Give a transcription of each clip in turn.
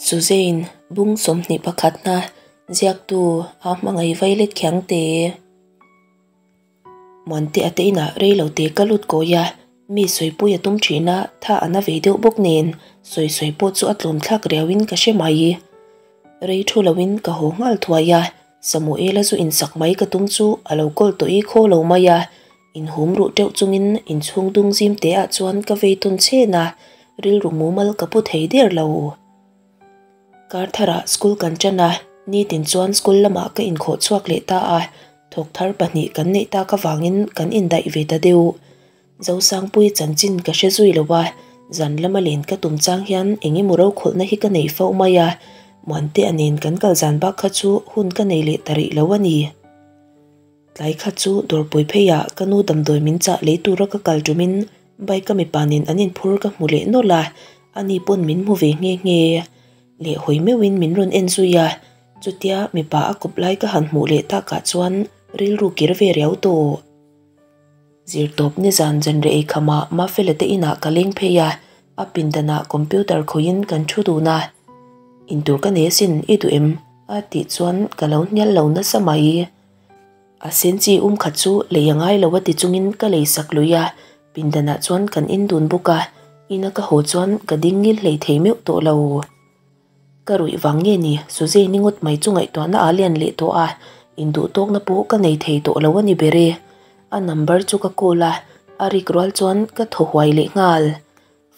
Suzane, bung 21 na, ziaktu a hmangaih vailet khiangte. Muante a te inah rei lo te ka lut kawi a, mi sawipui a tum thin a, tha a na ve deuh bawk nen sawi sawi pawh chu a tlawm thlak riauin ka hre mai. Rei thu loin ka haw nghal thuai a, Samuela zu insak mai ka tum chu a lo kawl tawh i khaw lo mai a, inhum ruh teuh chungin inchhung dung zim te ah chuan ka vei tawn chhen a, rilru mumal ka pu thei der lo. Kar tharah school kan ṭan a, nitin chuan school lamah ka inkhawh chhuak leh ta a, thawk thar pahnih kan neih tak avangin kan indaih ve ta deuh. Zosangpui chanchin ka hre zui lo a, zan lama len ka tum chang hian eng emaw rokhawlhna hi ka nei fo mai a, Muantea nen kan kal zan bak kha chu hun ka nei leh ta rih lo a ni. Tlai khat chu dawrpui pheiah ka nu damdawi min chah lei tura ka kal tumin bike a mipa nen an inphur ka hmu leh nawlh a, ani pawn min hmu ve nghe nghe. Leh hawi meuhin min rawn en zui a, chutia mipa a kawp lai ka han hmuh leh takah chuan rilru kir ve riau tawh. Zirtawp nizan zanreh eikhama Mafela te inah ka leng phei a, a pindanah computer khawiin kan thu dun a. Intur ka nei asin i duh em? a tih chuan ka lo hnial lo nasa mai. A sen chi um khat chu lei a ngai lo a ti chungin ka lei sak lui a, pindanah chuan kan in dun bawk a, ina ka haw chuan ka ding ngil hlei thei meuh tawh lo. Ka ruih vang nge ni, Suzy ni ngawt mai chu ngaihtuahna a lian leh tawh a, induhtawkna pawh ka nei thei tawh lo a ni ber e. A number chu ka call a, a rik rual chuan ka thaw huai leh nghal.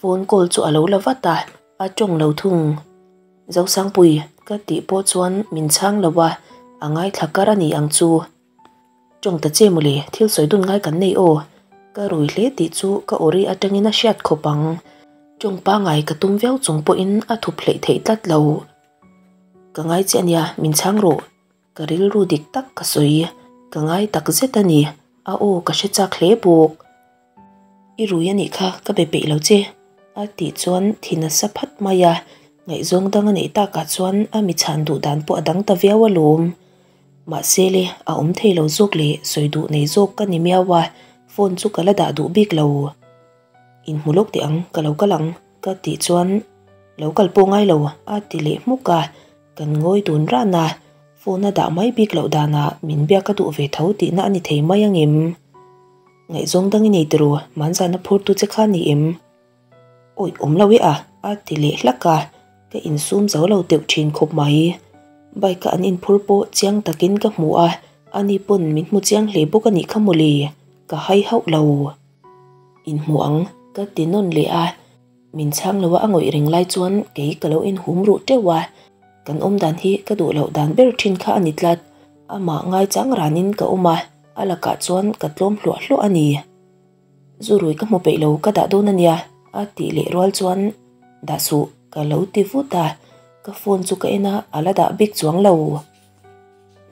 Phone call chu a lo la vat a, a tawng lo thung. Zosangpui, ka tih pawh chuan min chhang lo a, a ngaithla kar a ni ang chu. Tawng ta che mawle, thil sawi dun ngai kan nei aw. Ka rui hle tih chu ka awri atangin a hriat khawp ang. Tawng pangai ka tum viau chung pawhin a thup hleih theih tlat lo. Ka ngai che ania, min chhang rawh. Ka rilru dik tak ka sawi, ka ngai tak zet a ni, a aw ka hre chak hle bawk. I rui a nih kha, ka be peih lo che, a tih chuan thin a sa phat mai a, ngaihzawng dang a neih takah chuan a mi chhan duh dan pawh a dang ta viau alawm. Mahse le, a awm thei lo zawk leh sawi duh nei zawk ka ni miau a, phone chu ka la dah duh bik lo. Inhmu lawk teh ang, ka lo kal ang, ka tih chuan lo kal pawh ngai lo, a ti leh hmuk a, kan ngawi dun ran a, phone a dah mai bik loh danah min biak a duh ve tho tihna a ni thei mai angem? Ngaihzawng dang i nei tiraw, hmanzana phurtu che kha ni em? Awih awm lo e a, a ti leh hlak a, ka insum zo lo deuh thin khawp mai. Bike a an inphur pawh chiang takin ka hmu a, ani pawn min hmu chiang hle bawk a nih kha mawle, ka hai hauh lo. Inhmu ang, ka ti nawn leh a, min chhang lo a a ngawih reng lai chuan kei ka lo inhum ruh teuh a, kan awm dan hi ka duh loh dan ber thin kha a ni tlat, amah ngaichang ranin ka awm a, a lakah chuan ka tlawm hluah hluah a ni. Zu rui ka hmu peih lo ka dah dawn a nia a tih leh rual chuan dah suh ka lo ti vut a, ka phone chu ka en a, a la dah bik chuang lo.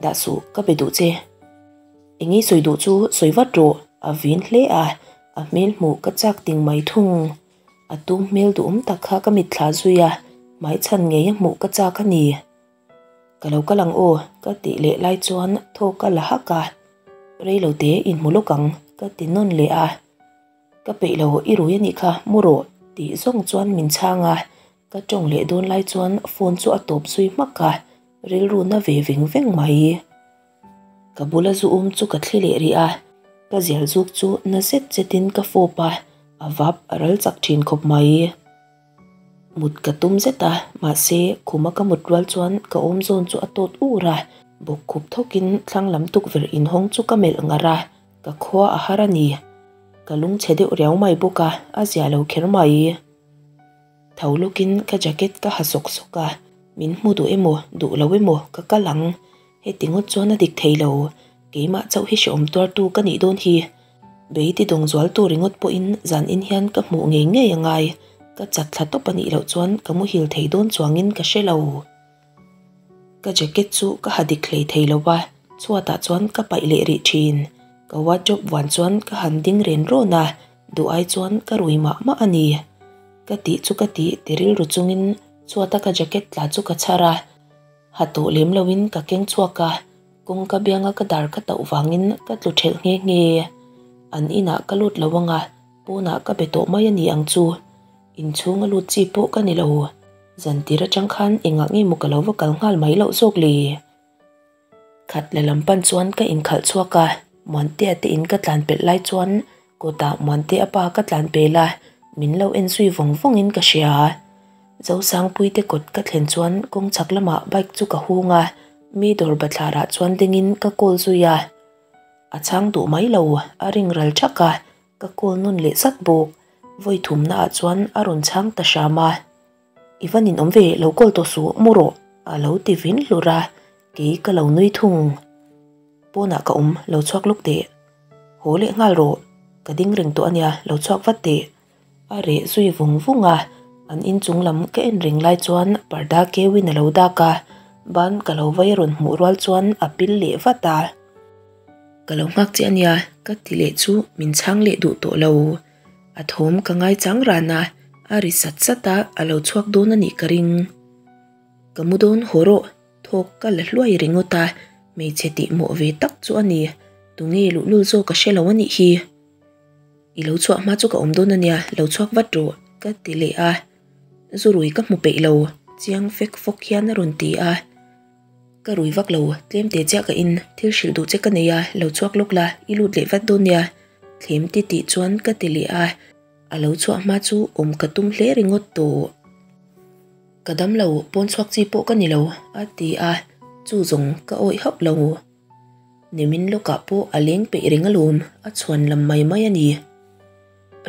Dah suh ka be duh che. Eng i sawi duh chu sawi vat rawh a vin hle a, a hmel hmuh ka chak ting mai thung. A tum hmel duhawm tak kha ka mitthla zui a, hmaichhan ngei a hmuh ka chak a ni. Ka lo kal ang aw, ka tih leh lai chuan thawk a la hak a, rei lo te inhmu lawk ang, ka ti nawn leh a. Ka peih lo, i rui a nih kha, mu rawh, tih zawng chuan min chhang a, ka tawng leh dawn lai chuan phone chu a tawp zui hmak a, rilru na ve veng veng mai. Ka bula zu um chu ka thli leh rih a, ka zial zuk chu na zet zetin ka fawp a, a vap a ral chak thin khawp mai. Mut ka tum zet a, mahse khuma ka mut rual chuan ka awm zawn chu a tawt ur a, bawk khup thawkin thlang lam tukverh inhawng chu ka melh ngar a, ka khua a har a ni. Ka lung chhe deuh riau mai bawk a, a zia lo kher mai. Tho lawkin ka jacket ka ha sawk sawk a, min hmu duh emaw duh lo emaw ka kal ang, heti ngawt chuan a dik thei lo, keimah chauh hi hrehawm tuartu ka nih dawn hi. Bei ti dawng zual tur ringawt pawhin zan in hian ka hmuh ngei ngei a ngai, ka chat thla tawp a nih loh chuan ka muhil thei dawn chuangin ka hre lo. Ka jacket chu ka ha dik hlei thei lo va, chhuatah chuan ka paih leh rih thin. Ka wardrobe vuan chuan ka han ding ren rawn a, duh ai chuan ka rui mah mah a ni. Ka tih chu ka tih ti rilru chungin chhuata ka jacket tla chu ka chhar a, ha tawh lem loin ka keng chhuak a. Kawngka bianga ka dar ka tauh vangin ka tlu thelh nghe nghe. An inah ka lut lo anga, pawnah ka be tawh mai a ni ang chu. Inchhung a lut chi pawh ka ni lo. Zantir atang khan engah nge maw ka lo va kal nghal mai loh zawk le? Khat la lam pan chuan ka inkhalh chhuak a, Muantea te in ka tlan pelh lai chuan kawtah Muantea pa ka tlan pel a, min lo en zui vawng vawng in ka hria. Zosangpui te kawt ka thlen chuan kawng chhak lamah bike chu ka hung a, mi dawr bathlar ah chuan ding in ka call zui a. A chhang duh mai lo, a ring ral thak a, ka call nawn leh zat bawk. Vawi thumna ah chuan a rawn chhang ta hram a. I va ninawm ve, lo call tawh suh, mu rawh, a lo ti vin hlur a, kei ka lo nui thung. Pawnah ka awm, lo chhuak lawk teh. Haw leh nghal rawh, ka ding reng tawh a nia, lo chhuak vat teh. A reh zui vung vung a, an inchung lam ka en reng lai chuan parda keuin a lo dak a, ban ka lo vai a rawn hmuh rual chuan a pil leh vat a. Ka lo nghak che a nia, ka ti leh chu min chhang leh duh tawh lo. A thawm ka ngaichang ran a, a ri sat sat a, a lo chhuak dawn a nih ka ring. Ka mu dawn haw rawh, thawk ka la hluai ringawt a, hmeichhe tihmawh ve tak chu a ni. Tunge luhlul zawk ka hre lo a nih hi. I lo chhuah hma chu ka awm dawn a nia, lo chhuak vat rawh, ka ti leh a. Zu rui ka hmu peih lo, chiang fek fawk hian a rawn ti a. Ka rui vak lo, tlem te chiah ka in, thil hrilh duh che ka nei a, lo chhuak lawk la, i lut leh vat dawn nia, thlem ti tih chuan ka ti leh a, a lo chhuah hma chu awm ka tum hle ringawt tawh. Ka dam lo, pawn chhuak chi pawh ka ni lo, a ti a, chu zawng ka awih hauh lo. Nimin lawkah pawh a leng peih reng alawm, a chhuan lam mai mai a ni.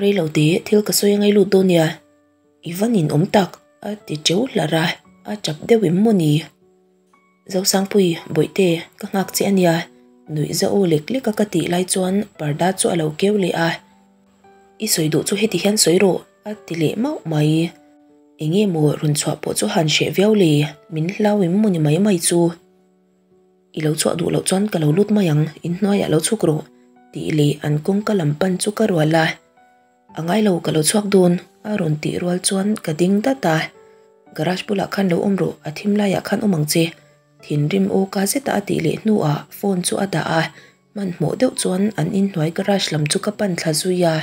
Rei lo te, thil ka sawi a ngai lut dawn nia. I va ninawm tak, a ti teuh hlarh a, a tap deuh em maw ni? Zosangpui, Bawihte, ka nghak che a nia, nuih za aw lek lek a ka tih lai chuan parda chu a lo keu leh a. I sawi duh chu heti hian sawi rawh, a ti leh mauh mai. Enge maw rawn chhuah pawh chu han hreh viau le, min hlau em maw ni mai mai chu. I lo chhuah duh loh chuan ka lo lut mai ang, inhnuaiah lo chhuk rawh, tih leh an kawngka lam pan chu ka rual a. A ngai lo ka lo chhuak dawn a rawn tih rual chuan ka ding dat a, garage bulah khan lo awm rawh a thim laiah khan awm ang che thinrim aw ka zeta a tih leh hnuah phone chu a dah a, hmanhmawh deuh chuan an inhnuai garage lam chu ka pan thla zui a.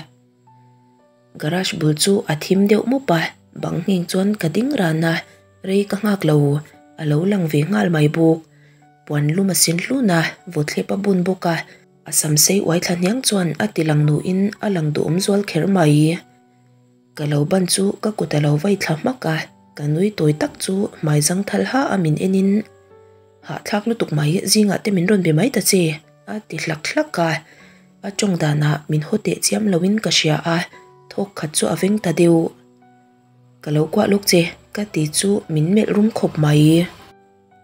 Garage bul chu a thim deuh mup a, bang ngheng chuan ka ding ran a, rei ka nghak lo, a lo lang ve nghal mai bawk. Puan lum a sin hlun a, vawthlep a bun bawk a, A sam sei uai thla hniang chuan a ti lang nuin a lang duhawm zual kher mai. Ka lo ban chu ka kut a lo vai thla hmak a, ka nui tawi tak chu hmai zang thal ha a min en in, Hahthlak lutuk mai, zingah te min rawn be mai ta che, a ti hlak hlak a. A tawng danah min haw teh chiam loin ka hria a, thawk khat chu a veng ta deuh. Ka lo kuah lawk che, ka ti chu min melh rum khawp mai.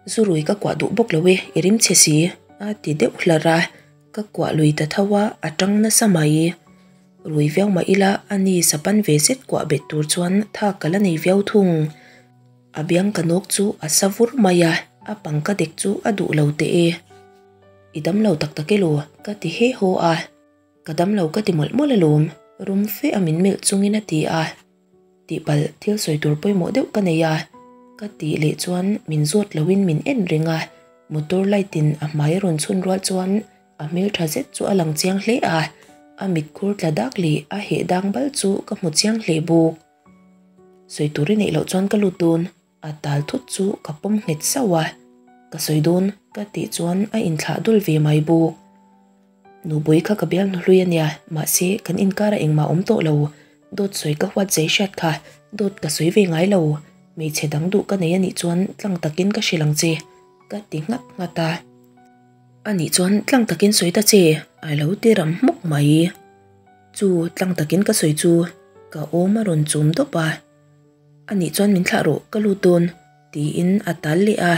Zu rui ka kuah duh bawk lo e, i rim chhe si, a ti deuh hlarh a, ka kuah lui ta tho a, a tang nasa mai. Rui viau mah ila a ni sapan ve zet kuah bet tur chuan thak ka la nei viau thung. A biang ka nawk chu a sa vur mai a, a pang ka dek chu a duh lo teh e. I dam lo tak tak elaw? ka ti he haw a. Ka dam lo ka ti mawlh mawlh alawm, rum fe a min melh chungin a ti a. Tihpalh thil sawi tur pawimawh deuh ka nei a, ka tih leh chuan min zawt loin min en reng a, motor light in a hmai a rawn chhun rual chuan a hmeltha zet chu a lang chiang hle a, a mitkhur tla dak leh a heh dang bal chu ka hmu chiang hle bawk. Sawi tur i neih loh chuan ka lut dawn, a tal thut chu ka pawm nghet sauh a, ka sawi dawn ka tih chuan a inthlah dul ve mai bawk. Nubui kha ka bial hnuhlui a nia, mahse kan inkar a engmah awm tawh lo, dawt sawi ka huat zai hriat kha, dawt ka sawi ve ngai lo, hmeichhe dang duh ka nei a nih chuan tlang takin ka hrilh ang che, ka ti nghat nghat a. A nih chuan tlang takin sawi ta che, a lo ti ram hmuk mai. Chu tlang takin ka sawi chu ka awm a rawn chum dawp a. A nih chuan min thlah rawh, ka lut dawn, tiin a tal leh a.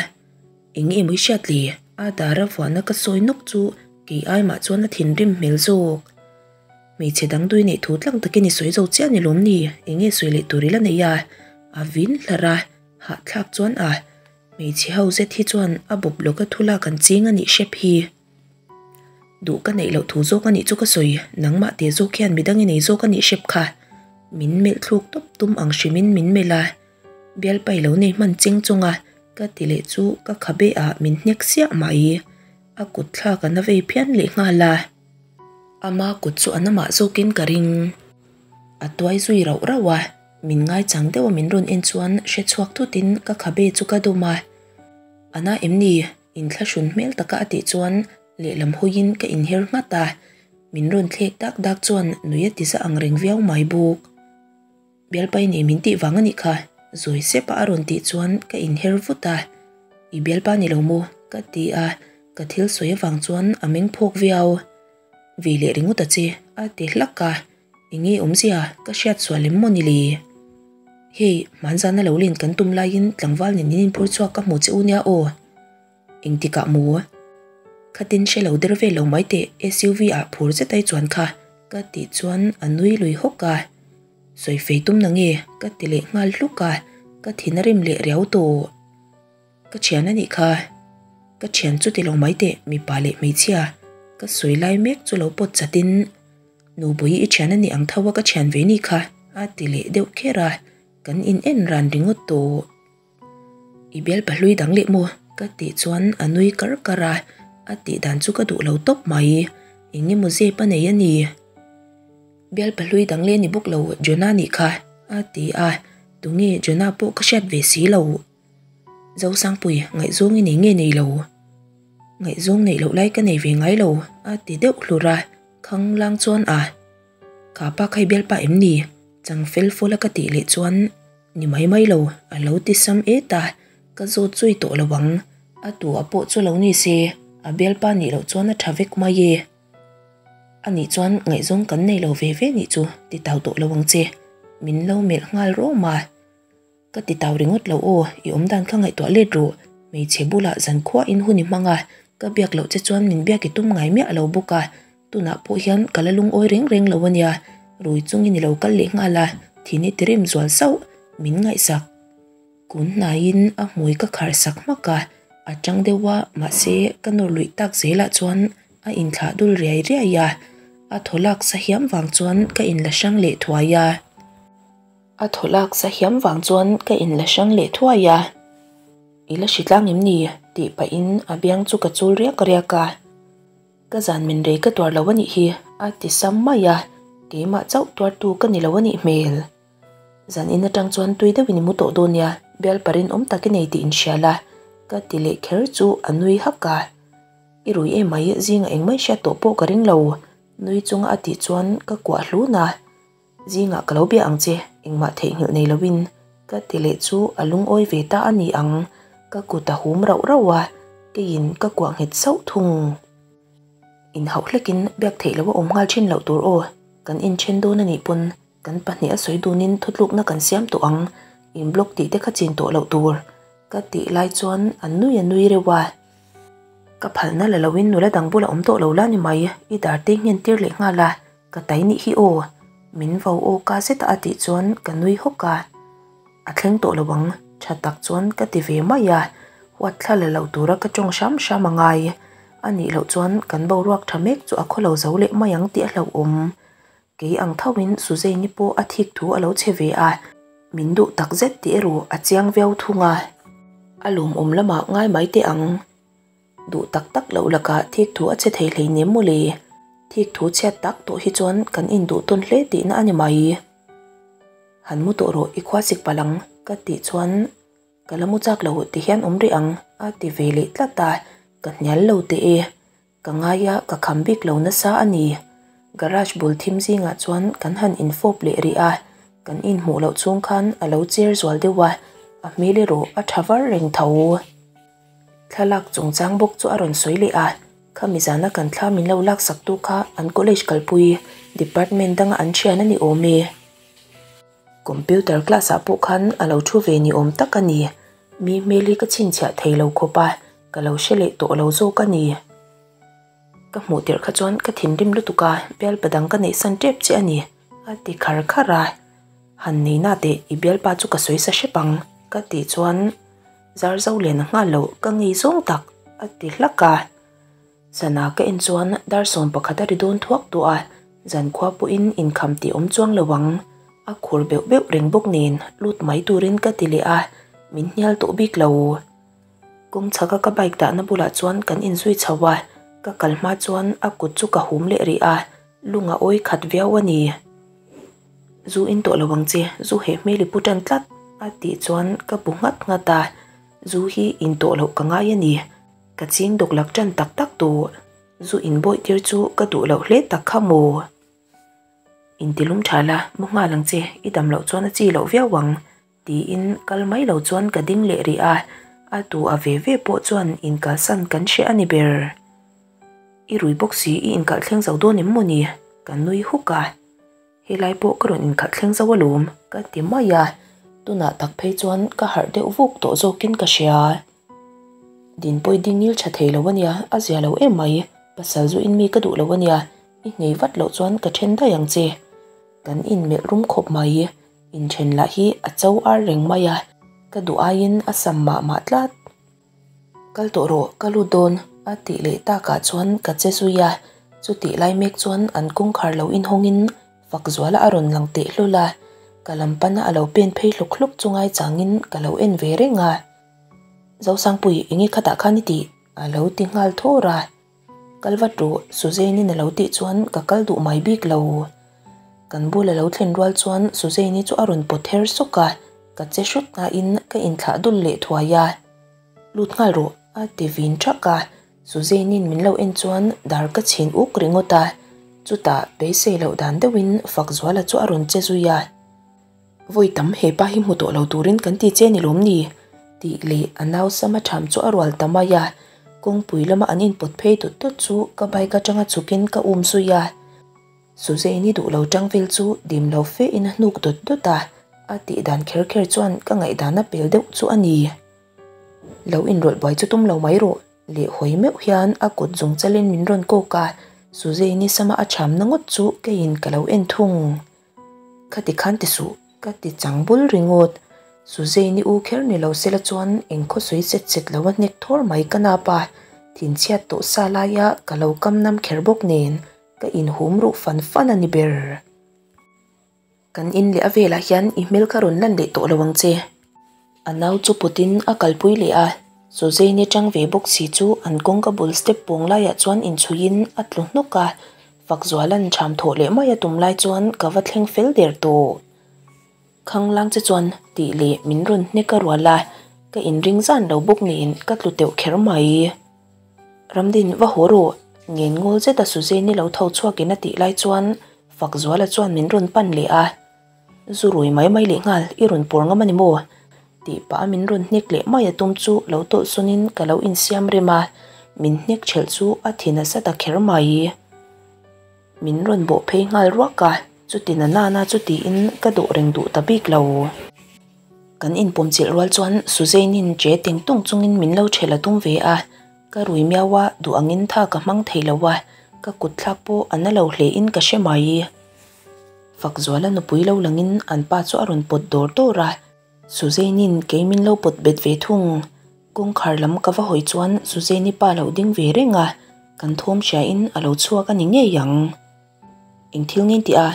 Eng nge mawi hriat le? A dar a vuahna ka sawi nawk chu kei ai mah chuan a thinrim hmel zawk. Hmeichhe dang dui neih thu tlang takin i sawi zo chiah ni lawm ni? Eng nge sawi leh tur i la nei a? A vin hlarh a, hahthlak chuan a. Hmeichhe ho zet hi chuan a bawp lawka thu lak an ching a nih hrep hi. Duh ka neih loh thu zawk a nih chu ka sawi, nangmah teh zawk hian midang i nei zawk a nih hrep kha. Min melh thluk tawp tum ang hrimin min melh a. Bialpai lo nei hman cheng chawng a, ka ti leh chu ka khabe ah min hnek siah mai. A kut thlak a na vei phian leh nghal a. Ama kut chu a na mah zawkin ka ring. A tuai zui rauh rauh a. Min ngaichang deuh a min rawn en chuan hre chhuak thutin ka khabe chu ka dawm a. A na em ni? Inthlahrun hmel taka a tih chuan lehlam hawiin ka inher nghat a. Min rawn thlek dak dak chuan nui a ti za ang reng viau mai bawk. Bialpai nei min tih vang a nih kha, zawi sep a a rawn tih chuan ka inher vut a. I bialpa ni lo maw? ka ti a, ka thil sawi avang chuan a meng phawk viau. Ve leh ringawt a che, a ti hlak a. Enge awmzia ka hriat sual em maw ni le? Hei, hmanzana lo len kan tum laiin tlangval nen in inphur chhuak ka hmu che u nia aw. Engtikah maw? Khatin hre lo der vel lo mai teh SUV ah phur zet ai chuan kha ka tih chuan a nui lui hawk a. Sawi fei tum na nge ka ti leh nghal hluk a, ka thin a rim leh riau tawh. Ka thian a nih kha. Ka thian chu ti lo mai teh mipa leh hmeichhia ka sawi lai mek chu lo pawt chat in Nubui i thian a nih ang tho a ka thian ve ni kha a ti leh deuh kher a, kan in en ran ringawt tawh. I bial pahlui dang leh maw? Ka tih chuan a nui kar kar a, a tih dan chu ka duh lo tawp mai. Eng emaw zep a nei a ni. Bial pahlui dang leh ni bawk lo Jonah nih kha, a ti a, tunge Jonah pawh ka hriat ve si lo. Zosangpui, ngaihzawng i nei nge nei lo? Ngaihzawng neih loh lai ka nei ve ngai lo, a ti deuh hlur a, khang lang chuan a. Kha pa kha i bialpa em ni? Chang fel fawla ka tih leh chuan Ni mai mai lo, a lo ti sam et a, ka zawt zui tawh lo ang. A tu a pawh chu lo ni se, a bialpa nih loh chuan a tha vek mai e. A nih chuan ngaihzawng kan nei lo ve ve nih chu ti tau tawh lo ang che, min lo melh nghal rawm a. Ka ti tau ringawt lo aw, i awmdan kha ngaihtuah let rawh, hmeichhe bulah zankhua in hun i hmang a, ka biak loh che chuan min biak i tum ngai miah lo bawk a, Tunah pawh hian ka la lungawi reng reng lo a nia, rui chungin i lo kal leh nghal a, thin i tirim zual sauh, min ngaihsak. Kun hnaiin a hmui ka khar sak hmak a, a tang deuh a, mahse ka nawr luih tak zelah chuan a inthlah dul riai riai a, a thaw lak sa hiam vang chuan ka inla hrang leh thuai a. A thaw lak sa hiam vang chuan ka inla hrang leh thuai a. I la hritlang em ni? tih pahin a biang chu ka chul riak riak a. Ka zan min rei ka tuar lo a nih hi, a ti sam mai a, keimah chauh tuartu ka ni lo a nih hmel. Zan in atang chuan tui deuhin i mu tawh dawn nia, bial parin awm tak i nei tih inhria la, ka ti leh kher chu a nui hak a. I rui em mai, zingah engmah i hriat tawh pawh ka ring lo, nui chunga a tih chuan ka kuah hlun a. Zingah ka lo bia ang che, engmah theihnghilh nei loin ka ti leh chu a lungawi ve ta a ni ang, ka kut a hum rauh rauh a, keiin ka kuah nghet sauh thung. Inhauh hlekin biak theih loh a awm nghal thin loh tur aw, kan inthen dawn a nih pawn kan pahnih a sawi dunin thutlukna kan siam tawh ang, in block tih te kha chin tawh loh tur ka tih lai chuan a nui a nui reuh a. Ka phalna la loin nula dang bulah awm tawh lo la ni mai, i dar te nghen tir leh nghal a. Ka tai nih hi aw, min vo aw ka zet a a tih chuan ka nui hawk a. A thleng tawh lo ang, tha tak chuan ka ti ve mai a, huat thla la lo tura ka tawng hram hram a ngai. A nih loh chuan kan boruak tha mek chu a khaw lo zo leh mai ang tih a hlauhawm. Kei ang thoin Suzanne-i pawh a thik thu a lo che ve a, min duh tak zet tih erawh a chiang viau thung a. A lawmawm lamah ngai mai teh ang. Duh tak tak loh lakah thik thu a che thei hlei nem maw le? Thik thu chhiat tak tawh hi chuan kan induh tawn hle tihna a ni mai. Han mu tawh rawh i khua sik palh ang ka tih chuan ka la mu chak lo ti hian awm rih ang a ti ve leh tlat a, ka hnial lo teh e. Ka ngai a, ka kham bik lo nasa a ni. Garage bul thim zingah chuan kan han infawp leh rih a, kan inhmuh loh chhung khan a lo cher zual deuh a, a hmel erawh a tha var reng tho. Thlalak chungchang bawk chu a rawn sawi leh a, khami zana kan thla min lo laksak tu kha an college kalpui department danga an thian a ni awm e. Computer class ah pawh khan a lo thu ve ni awm tak a ni. Mi hmel hi ka chhinchhiah thei lo khawp a, ka lo hre leh tawh lo zawk a ni. Ka hmuh tirh kha chuan ka thinrim lutuk a, bialpa dang ka neihsan tep che a ni, a ti khar khar a. Han neina teh i bialpa chu ka sawi sa hrep ang, ka tih chuan Zar zo len a nghal loh ka ngei zawng tak, a ti hlak a. Sana ka en chuan dar 11 a ri dawn thuak tawh a, zankhua pawhin inkham tih awm chuang lo ang. A khur beuh beuh reng bawk nen lut mai turin ka ti leh a, min hnial tawh bik lo. Kawng chhaka ka bike dahna bulah chuan kan inzui chho a, ka kal hma chuan a kut chu ka hum leh rih a, lung a awi khat viau a ni. Zu in tawh lo ang che, zu heh hmel i pu tan tlat a tih chuan ka bu nghat nghat a, zu hi in tawh loh ka ngai a ni. Ka ching dawk lak tan tak tak tawh. Zu in bawih tir chu ka duh loh hle tak kha maw? Intilum tha la, mu nghal ang che, i dam loh chuan a chi loh viau ang tiin kal mai lo chuan ka ding leh rih a, a tu a ve ve pawh chuan inkalsan kan hre a ni ber. I rui bawk si, i inkalh thleng zo dawn em maw ni? Ka nui huk a. Helai pawh ka rawn inkhalh thleng zo alawm ka ti mai a, tunah tak phei chuan ka harh deuh vuk tawh zawkin ka hria. Dinpawih ding ngil tha thei lo a nia, a zia lo em mai, pasal zu in mi ka duh lo a nia, i nghei vat loh chuan ka then daih ang che. Kan inmelh rum khawp mai, inthen lah hi a cho ar reng mai a, ka duh aiin a sam mah mah tlat. Kal tawh rawh, ka lut dawn a tih leh takah chuan ka che zui a, chutih lai mek chuan an kawngkhar lo inhawngin Fakzuala a rawn lang teh hlawl a, ka lam pana a lo pen phei hlawk hlawk chu ngaichangin ka lo en ve reng a. Zosangpui, enge khatah khan i tih? a lo ti nghal thawr a. Kal vat rawh, Suzanne-in a lo tih chuan ka kal duh mai bik lo. Kan bul a lo thlen rual chuan Suzanne-i chu a rawn pawt her sawk a, ka che hrut hnain ka inthlah dul leh thuai a. Lut nghal rawh, a ti vin thak a, Suzanne-in min lo en chuan dar ka chhin uk ringawt a, chutah beisei loh dan deuhin Fakzuala chu a rawn che zui a. Vawi tam he pa hi hmu tawh lo turin kan ti che ni lawm ni? tih leh a nau sama tham chu a rual ta mai a, kawngpui lama an inpawt phei dawt dawt chu ka bike atanga chhukin ka um zui a. Suzanne-i duh lo tang vel chu dim lo fe in a hnuk dawt dawt a, a tih dan kher kher chuan ka ngaihdan a pel deuh chu a ni. Lo inrawlh buai chu tum lo mai rawh, leh hawi meuh hian a kut zung chalin min rawn kawk a, Suzanne-i sama a thamna ngawt chu keiin ka lo en thung. Khati khan ti suh, ka ti chang bul ringawt. Suzanne-i u kher ni lo sela chuan eng khawsawi set set lo a hnek thawr mai ka nap a, thinchhiat tawh sa laia ka lo kam nam kher bawk nen ka inhum ruh fan fan a ni ber. Kan in leh a velah hian i hmel kha rawn lan leh tawh lo ang che. A nau chu pawtin a kalpui leh a, Suzanne-i tang ve bawk si chu an kawngka bul step pawng laiah chuan inchhuiin a tlu hnawk a, Fakzuala'n ṭham thawh leh mai a tum lai chuan ka va thleng fel der tawh. Khanglang che chuan tih leh min rawn hnek a rual a, ka inring zan lo bawk nen ka tlu teuh kher mai. Ramdin va haw rawh, ngen ngawl zeta Suzanne-i lo tho chhuakin a tih lai chuan Fakzuala chuan min rawn pan leh a. Zu rui mai mai leh nghal i rawn pawr ngam a ni maw? Tih pah a min rawn hnek leh mai a tum chu lo tawlh sawnin ka lo insiam rem a, min hnek ṭhelh chu a thi nasa ta kher mai. Min rawn bawh phei nghal ruak a, chuti na nana chu tiin ka dawh reng duh ta bik lo. Kan inpawm chilh rual chuan Suzanne-in che teng tung chungin min lo ṭhelh a tum ve a, ka rui miau a, duh angin tha ka hmang thei lo a, ka kut thlak pawh a na lo hle in ka hre mai. Fakzuala nupui lo langin an pa chu a rawn pawt dawr dawr a, Suzanne-in kei min lo pawt bet ve thung. Kawngkhar lam ka va hawi chuan Suzanne-i pa lo ding ve reng a, kan thawm hriain a lo chhuak a ni ngei ang. Eng thil ngei tih a,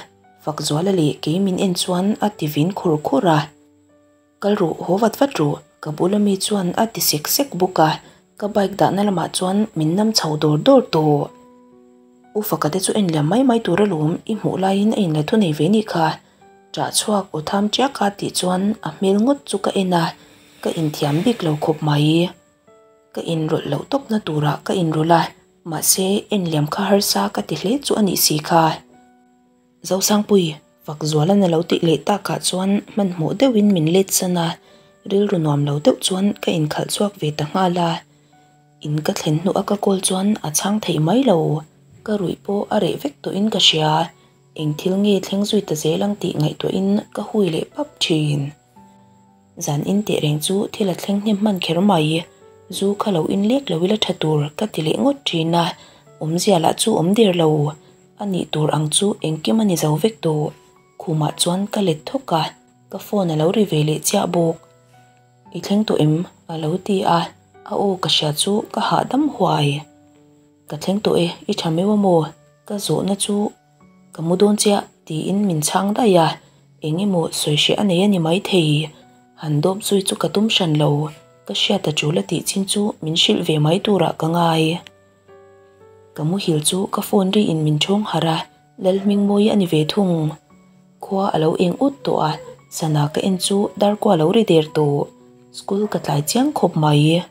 Fakzuala leh kei min en chuan a ti vin khur khur a. Kal rawh, haw vat vat rawh, ka bula mi chuan a ti sek sek bawk a, ka bike dahna lamah chuan min nam chho dawr dawr tawh. U Faka te chu en liam mai mai tur alawm, i hmuh laiin a inla thu nei ve nih kha. Ṭah chhuak aw tham ṭiak a tih chuan a hmel ngawt chu ka en a, ka inthiam bik lo khawp mai. Ka inrawlh loh tawpna turah ka inrawlh a, mahse en liam kha harsa ka ti hle chu a nih si kha. Zosangpui, Fakzuala'n a lo tih leh takah chuan hmanhmawh deuhin min let san a, rilru nuam lo deuh chuan ka inkhalh chhuak ve ta nghal a. In ka thlen hnuah ka call chuan a chhang thei mai lo, ka ruih pawh a reh vek tawhin ka hria, eng thil nge thleng zui ta zel ang tih ngaihtuahin ka hui leh pap thin. Zan in teh reng chu thil a thleng hnem hman kher mai, zu kha lo in lek lo ila tha tur ka ti leh ngawt thin a, awmzia lah chu awm der lo. A nih tur ang chu engkim a ni zo vek tawh. Khumah chuan ka let thawk a, ka phone a lo ri ve leh chiah bawk. I thleng tawh em? a lo ti a, a aw ka hria chu ka hahdam huai. Ka thleng tawh e, i tha meuh a maw? Ka zawhna chu ka mu dawn chiah tiin min chhang daih a, eng emaw sawi hreh a nei a ni maithei. Han dawp zui chu ka tum hran lo, ka hriat a tul a tih chin chu min hrilh ve mai turah ka ngai. Ka muhil chu ka phone ri in min chhawng harh a, Lalhmingmawii a ni ve thung. Khua a lo eng ut tawh a, sana ka en chu darkua lo ri der tawh. School ka tlai chiang khawp mai.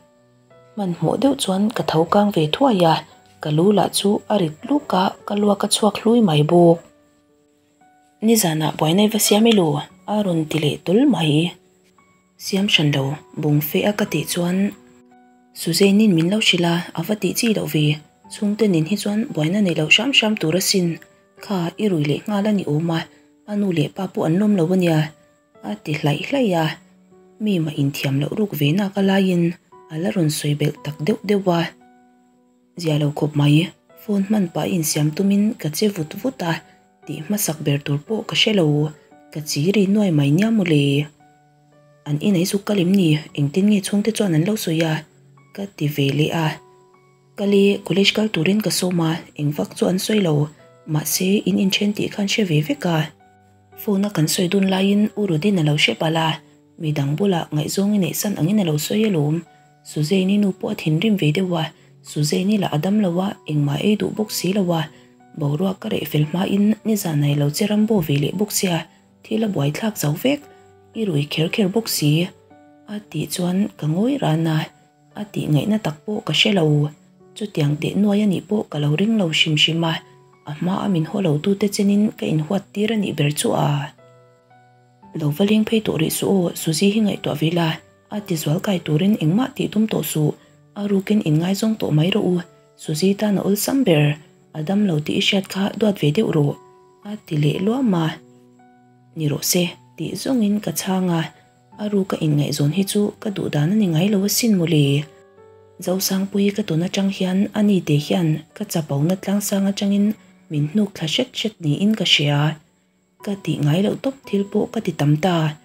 Hmanhmawh deuh chuan ka tho kang ve thuai a, ka lu lah chu a rit luk a, ka luak a chhuak hlui mai bawk. Nizanah buaina i va siam i lu? a rawn ti leh tul mai. Siam hran lo, bung fe a ka tih chuan Suzanne-in min lo hrilh a, a va tih chi loh ve. Chhungte nen hi chuan buaina nei loh hram hram tur asin. Kha i rui leh nghal a ni awm a, a nu leh pa pawh an lawm lo a nia. A ti hlaih hlaih a, mi mah inthiam loh ruk ve nak a laiin a la rawn sawi belh tak deuh deuh a. Zia lo khawp mai, phone hman pah insiam tumin ka che vut vut a, tih hmasak ber tur pawh ka hre lo, ka chi ri nuai mai nia mawle. An inei zuk kal em ni, engtin nge chhungte chuan an lo sawi a? Ka ti ve leh a. Kal i, college kal turin ka sawm a, eng vak chu an sawi lo, mahse in inthen tih khan hre ve vek a. Phone a kan sawi dun laiin U Rudin a lo hre palh a, midang bulah ngaihzawng i neih san angin a lo sawi alawm. Suzanne-i nu pawh a thinrim ve deuh a, Suzanne-i lah a dam lo a, engmah ei duh bawk si lo a, boruak ka reh fel hmain nizan a i lo che rambo ve leh bawk sia, thil a buaithlak zo vek, i rui kher kher bawk si. A tih chuan ka ngawi ran a. A tih ngaihna tak pawh ka hre lo. Chutiang teh nuai a nih pawh ka lo ring lo hrim hrim a, a hma a min haw lo tute chenin ka inhuat tir a nih ber chu a. Lo va leng phei tawh rih suh aw, Suzy hi ngaihtuah ve la, a ti zual kai turin engmah tih tum tawh suh, a rukin inngaizawng tawh mai rawh u, Suzy tan a awlsam ber, a dam lo tih i hriat kha duat ve deuh rawh, a ti leh luam a. Ni rawh se, tih zawngin ka chhang a. A ruka inngaihzawn hi chu ka duh dan a ni ngai lo asin mawle. Zosangpuii ka tawn atang hian a ni te hian ka chapona tlangsang atangin min hnuk thla hret hret niin ka hria. Ka tih ngai loh tawp thil pawh ka ti tam ta.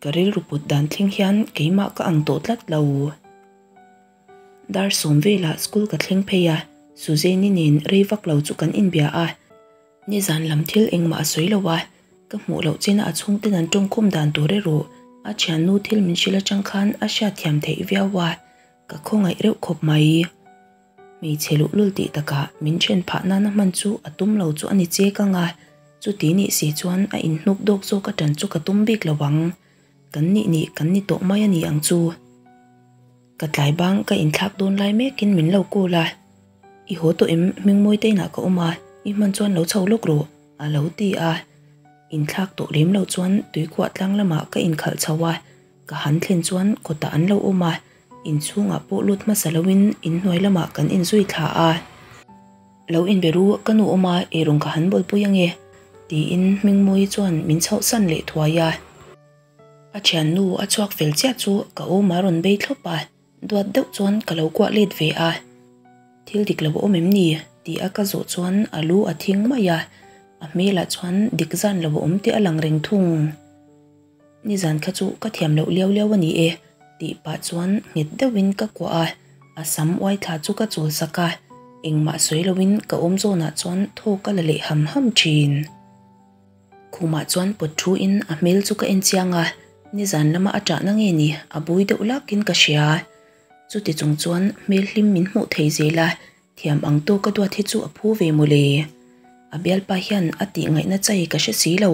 Ka rilru put dan thleng hian keimah ka ang tawh tlat lo. Dar sawm velah school ka thleng phei a, Suzanne-i nen rei vak lo chu kan inbia a. Nizan lam thil engmah a sawi lo a, ka hmuh loh china a chhungten an tawngkhawm dan tur erawh a thiannu thil min hrilh atang khan a hriatthiam theih viau a, ka khawngaih reuh khawp mai. Hmeichhe luhlul tih takah min then phah nana hman chu a tum lo chu a ni chek ang a, chuti nih si chuan a inhnuk dawk zawk a tan chu ka tum bik lo ang. Kan nih nih kan ni tawh mai a ni ang chu. Ka tlai bang ka inthlak dawn lai mekin min lo call a. I haw tawh em? Hmingmawi te inah ka awm a, i hman chuan lo chho lawk rawh, a lo ti a. Inthlak tawh lem lo chuan tuikhuah tlang lamah ka inkhalh chho a, ka han thlen chuan kawtah an lo awm a, inchhungah pawh lut hmasa loin inhnuai lamah kan inzui thla a. Lo inbe ru, ka nu awm a, eirawng ka han bawlpui ange, tiin Hmingmawi chuan min chhohsan leh thuai a. A thiannu a chhuak fel chiah chu ka awm a rawn bei thlawp a. Duat deuh chuan ka lo kuah let ve a, Thil dik lo a awm em ni? tih a ka zawh chuan a lu a thing mai a, a hmelah chuan dik zan lo a awm tih a lang reng thung. Nizan kha chu ka thiam loh liau liau a ni e tih pah chuan nghet deuhin ka kuah a, a sam uai thla chu ka chul sak a, engmah sawi loin ka awm zawnah chuan thaw ka la leh ham ham thin. Khumah chuan pawt thu in a hmel chu ka en chiang a, nizan lama a ṭahna nge ni a bui deuh lakin ka hria. Chuti chung chuan hmel hlim min hmuh thei zel a, thiam ang tawk a duat hi chu a phu ve mawle. A bialpa hian a tih ngaihna chai ka hre si lo.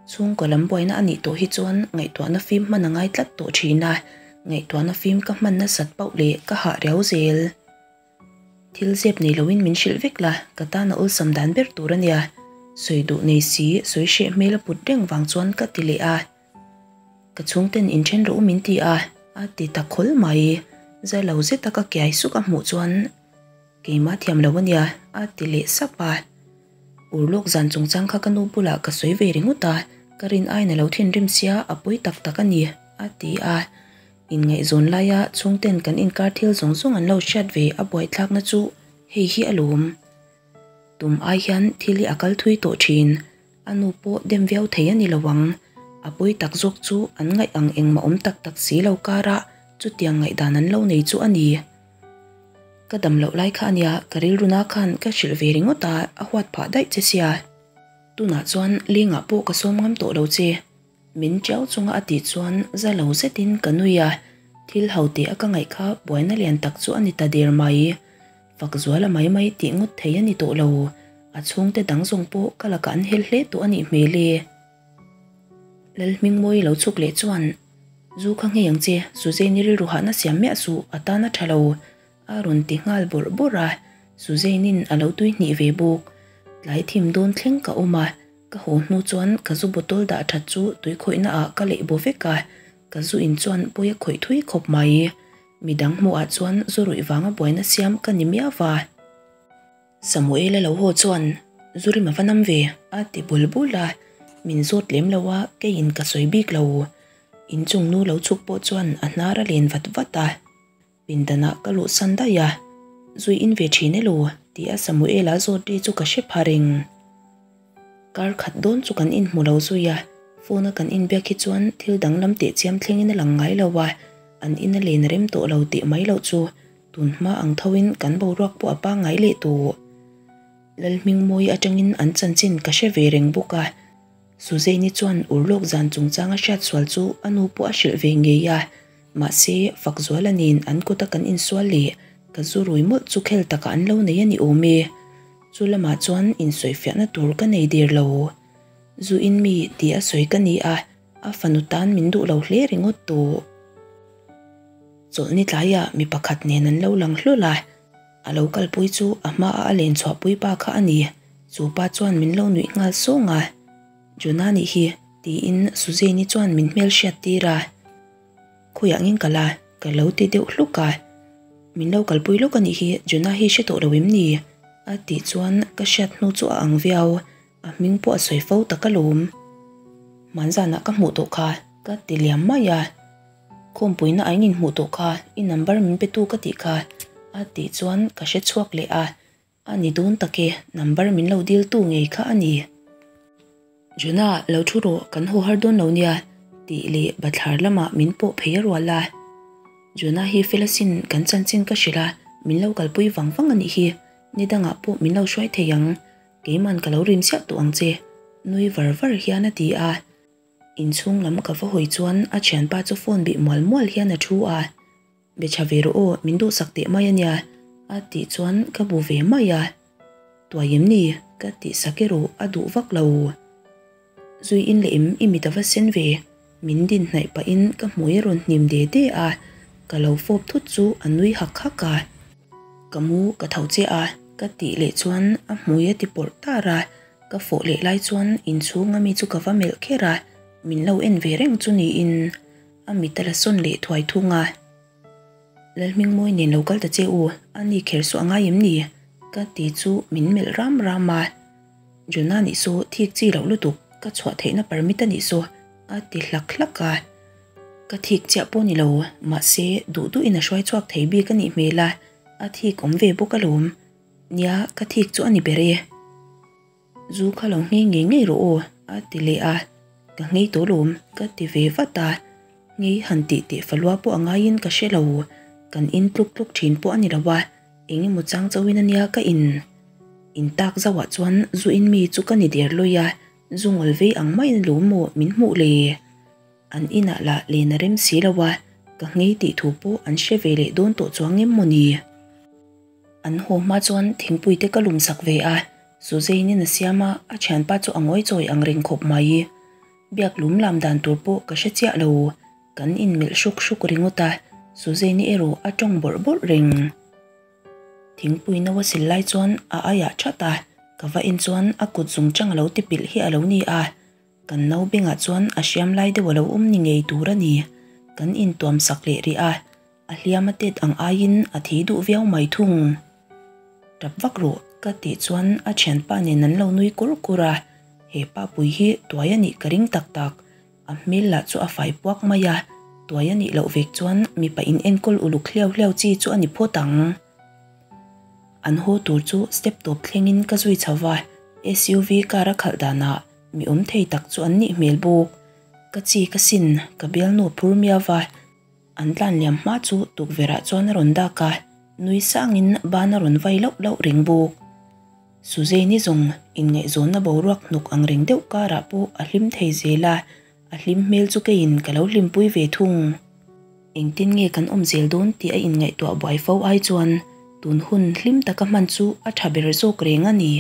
Chhungkaw lam buaina a nih tawh hi chuan ngaihtuahna fim hman a ngai tlat tawh ṭhin a, ngaihtuahna fim ka hman nasat pauh leh ka hah riau zel. Thil zep nei loin min hrilh vek la, ka tan a awlsam dan ber tur a nia. Sawi duh nei si, sawi hreh hmel a put reng vang chuan ka ti leh a. Ka chhungten inthen rawh u min ti a, a ti ta khawl mai. Za lo zeta ka kiai suk a hmuh chuan keimah thiam lo a nia, a ti leh sap a. Urlawk zan chungchang kha ka nu bulah ka sawi ve ringawt a, ka rin aiin a lo thinrim sia, a pawi tak tak a ni, a ti a. Inngaihzawn laia chhungten kan inkar thil zawng zawng an lo hriat ve a buaithlakna chu hei hi a lawm. Tum ai hian thil hi a kal thui tawh thin. A nu pawh dem viau thei a ni lo ang. A pawi tak zawk chu an ngaih ang engmah awm tak tak si lo karah chutiang ngaihdan an lo nei chu a ni. Ka dam loh lai kha a nia, ka rilruna khan ka hrilh ve ringawt a, a huat phah daih che sia. Tunah chuan lengah pawh ka sawm ngam tawh lo che. Min chiau chunga a tih chuan za lo zetin ka nui a, thil ho tih a ka ngaih kha buaina lian tak chu a ni ta der mai. Fak zuala mai mai tih ngawt thei a ni tawh lo, a chhungte dang zawng pawh ka lakah an hel hle tawh a nih hmel e. Lalhmingmawii lo chhuk leh chuan, Zu kha nghei ang che, Suzanne-i rilru hahna siam miah suh, a tan a tha lo, a rawn ti nghal bawrh bawrh a, Suzanne-in a lo tui hnih ve bawk. Tlai thim dawn thleng ka awm a, ka haw hnu chuan ka zu bottle dah that chu tui khawihna ah ka leih baw vek a, ka zu in chuan pawi a khawih thui khawp mai. Midang hmuh ah chuan zu ruih vanga buaina siam ka ni miau va. Samuel-a lo haw chuan zu rim a va nam ve a ti bul bul a, min zawt lem lo a keiin ka sawi bik lo. Inchung nu lo chhuk pawh chuan a hnar a len vat vat a. Pindanah ka luhsan daih a, zui in ve thin elo ti a Samuel-a zawt ri chu ka hre pha reng. Kar khat dawn chu kan inhmu lo zui a, phone a kan inbiak hi chuan thil danglam teh chiam thlengin a lang ngai lo a, an in a len rem tawh lo tih mai loh chu tun hma ang thoin kan boruak pawh a pangngai leh tawh. Lalhmingmawi atangin an chanchin ka hre ve reng bawk a. Suzanne-i chuan urlawk zan chungchanga hriat sual chu a nu pawh a hrilh ve ngei a, mahse Fakzuala nen an kawta kan insual leh ka zu rui mawlh chu khel takah an lo nei a ni awm e. Chu lamah chuan insawifiahna tur ka nei der lo. Zu in mi tih a sawi ka ni a, a fanu tan min duh lo hle ringawt tawh. Chawlhni tlaiah mi pakhat nen an lo lang hlawl a, A lo kalpui chu a hmaah a len chhuahpui pa kha a ni. Chu pa chuan min lo nuih nghal sawng a. Jonah nih hi, tiin Suzanne-i chuan min hmel hriat tir a. Khawiah ngin kal a, ka lo ti deuh hluk a. Min lo kalpui lawk a nih hi, Jonah hi hre tawh lo em ni? A tih chuan ka hriat hnu chu a ang viau. A hming pawh a sawi fo tak alawm. Hmanzanah ka hmuh tawh kha, ka ti liam mai a. Khawmpuina a in inhmuh tawh kha i number min pe tu ka tih kha a tih chuan ka hre chhuak leh a, a ni dawn tak e, number min lo dil tu ngei kha a ni. Jonah, lo thu rawh, kan haw har dawn lo nia tih leh bathlar lamah min pawh phei a rual a. Jonah hi fel asin kan chanchin ka hrilh a, min lo kalpui vang vang a nih hi, ni dangah pawh min lo hruai thei ang, keiman ka lo rim chiah tawh ang che nui var var hian a ti a. Inchhung lam ka va hawi chuan a thianpa chu phone bih mual mual hian a thu a, Be tha ve rawh aw, min duhsak teh mai a nia, a tih chuan ka bu ve mai a. Tuai em ni? ka tih sak erawh a duh vak lo. Zui in leh em i mit a va sen ve, min din hnaih pahin ka hmui a rawn hnim de de a, ka lo fawp thut chu a nui hak hak a. Ka mu ka tho chiah a, ka tih leh chuan a hmui a ti pawrh tar a, Ka fawh leh lai chuan inchhung ami chu ka va melh kher a, min lo en ve reng chu niin a mit a la sawn leh thuai thung a. Lalhmingmawi nen lo kal ta che u, a ni kher suah ngai em ni? Ka ti chu min melh ram ram a. Jonah nih saw thik chi loh lutuk, ka chhuah theihna permit a nih saw a ti hlak hlak a. Ka thik chiah pawh ni lo, mahse duh duhin a hruai chhuak thei bik a nih hmel a, a thik awm ve bawk alawm. Nia, ka thik chu a ni ber e. Zu kha lo nghei ngei ngei rawh aw, a ti leh a. Ka nghei tawh lawm, ka ti ve vat a. Nghei han tih teh falua pawh a ngaiin ka hre lo. Kan in tluk tluk thin pawh a ni lo a, eng emaw chang chauhin a nia ka in. In tak zauhah chuan zu in mi chu ka ni der lawi a, zu ngawl vei ang maiin lawm maw min hmuh le. An inah lah len a rem si lo a, ka nghei tih thu pawh an hre ve leh dawn tawh chuang em maw ni? An haw hma chuan thingpui te ka lum sak ve a, Suzanne-in a siam a, a thianpa chu a ngawi chawi ang reng khawp mai. Biak lum lam dan tur pawh ka hre chiah lo, kan inmelh hruk hruk ringawt a, Suzanne-i erawh a tawng bawrh bawrh reng. Thingpui no a sil lai chuan a aiah that a, ka va en chuan a kut zung chang a lo ti pilh hi a lo ni a, kan no bengah chuan a hriam lai deuh a lo awm ni ngei tur a ni. Kan intuam sak leh rih a. A hliam a tet ang aiin a thi duh viau mai thung. Tap vak rawh ka tih chuan a thianpa nen an lo nui kur kur a, he pa pui hi tuai a nih ka ring tak tak. A hmel lah chu a fai puak mai a, tuai a nih loh vek chuan mipa in enkawl uluk hliau hliau chi chu a ni phawt ang. An haw tur chu step tawp thlengin ka zui chho va, SUV car a khalh danah mi awm thei tak chu an nih hmel bawk. Ka chi ka sin, ka bialnu a phur miau va. An tlan liam hma chu tukverhah chuan a rawn dak a, nui sangin ban a rawn vai lauh lauh reng bawk. Suzanne-i zawng inngaihzawnna boruak hnawk ang reng deuh karah pawh a hlim thei zel a, a hlim hmel chu keiin ka lo hlimpui ve thung. Engtin nge kan awm zel dawn tih a inngaihtuah buai fo ai chuan tun hun hlim taka hman chu a tha ber zawk reng a ni.